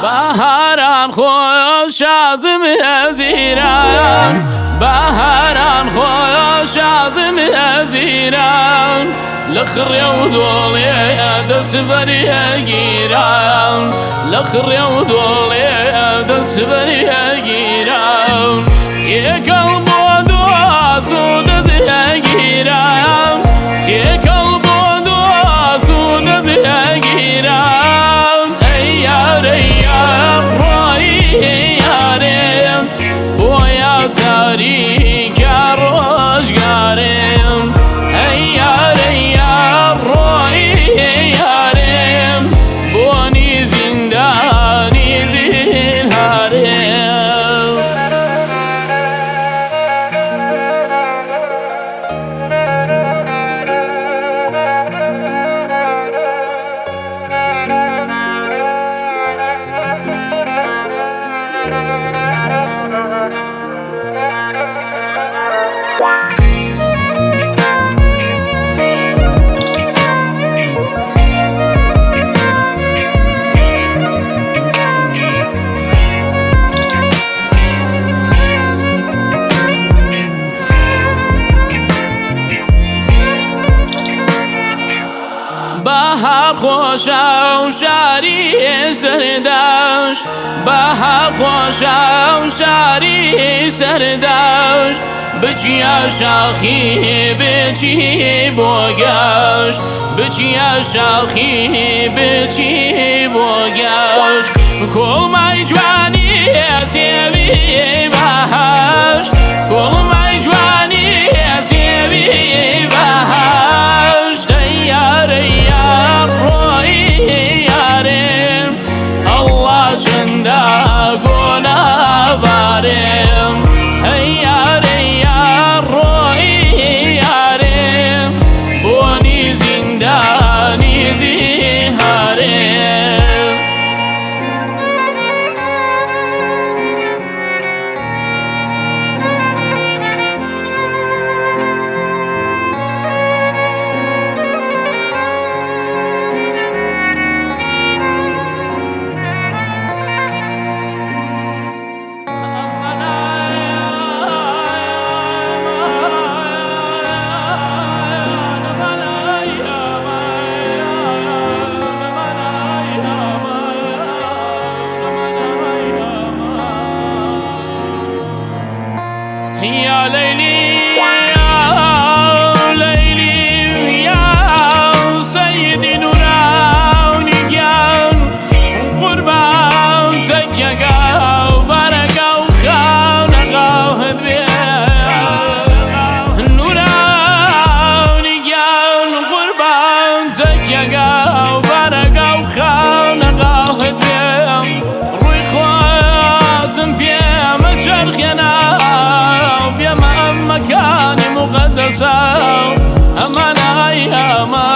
بەهاران خۆش شازم ئەزیران، بەهاران خۆش شازم ئەزیران، لە خڕێ و دۆڵێ دەسبەریە گیران، لە خڕێ و دۆڵێ دەسبەریە گیران، تێکەڵ بۆ دۆس و دەزیە گیران، تێکەڵ بۆ دۆس و دەزیە گیران. ئەی یارە یار ڕۆیی یارێم، بۆ یاجاریکە ڕۆژگارێم. ئەی یارە یار ڕۆیی یارێم، بۆنی زیندانی زینهارێم. بەهار خۆشە و شاری سەردەشت، بەهار خۆشە و شاری سەردەشت، بچیە شاخی بچی بۆ گەشت، بچیە شاخی بچی بۆ گەشت. کۆڵمای جوانی سێوی بەهەشت، کۆڵمای جوانی سێوی بەهەشت. ئەی یارە یار ڕۆیی یارێم، ئەڵڵا چەندە گۆنابارێم. ئەی یارە یار ڕۆیی یارێم، بۆنی زیندانی زینهارێم. يا ليلي يا ليلي يا سيدي نوراني گیان، قوربان تەکیەگا و بارەگا و خانەغاهت بێ. نورانی گیان قوربان تەکیەگا و بارەگا و خانەغاهت بێ. ڕووی خۆتم پێمە چەرخێنا، بێمە ئەم مەکانی مقەدەسە. ئەمانای ئەمان.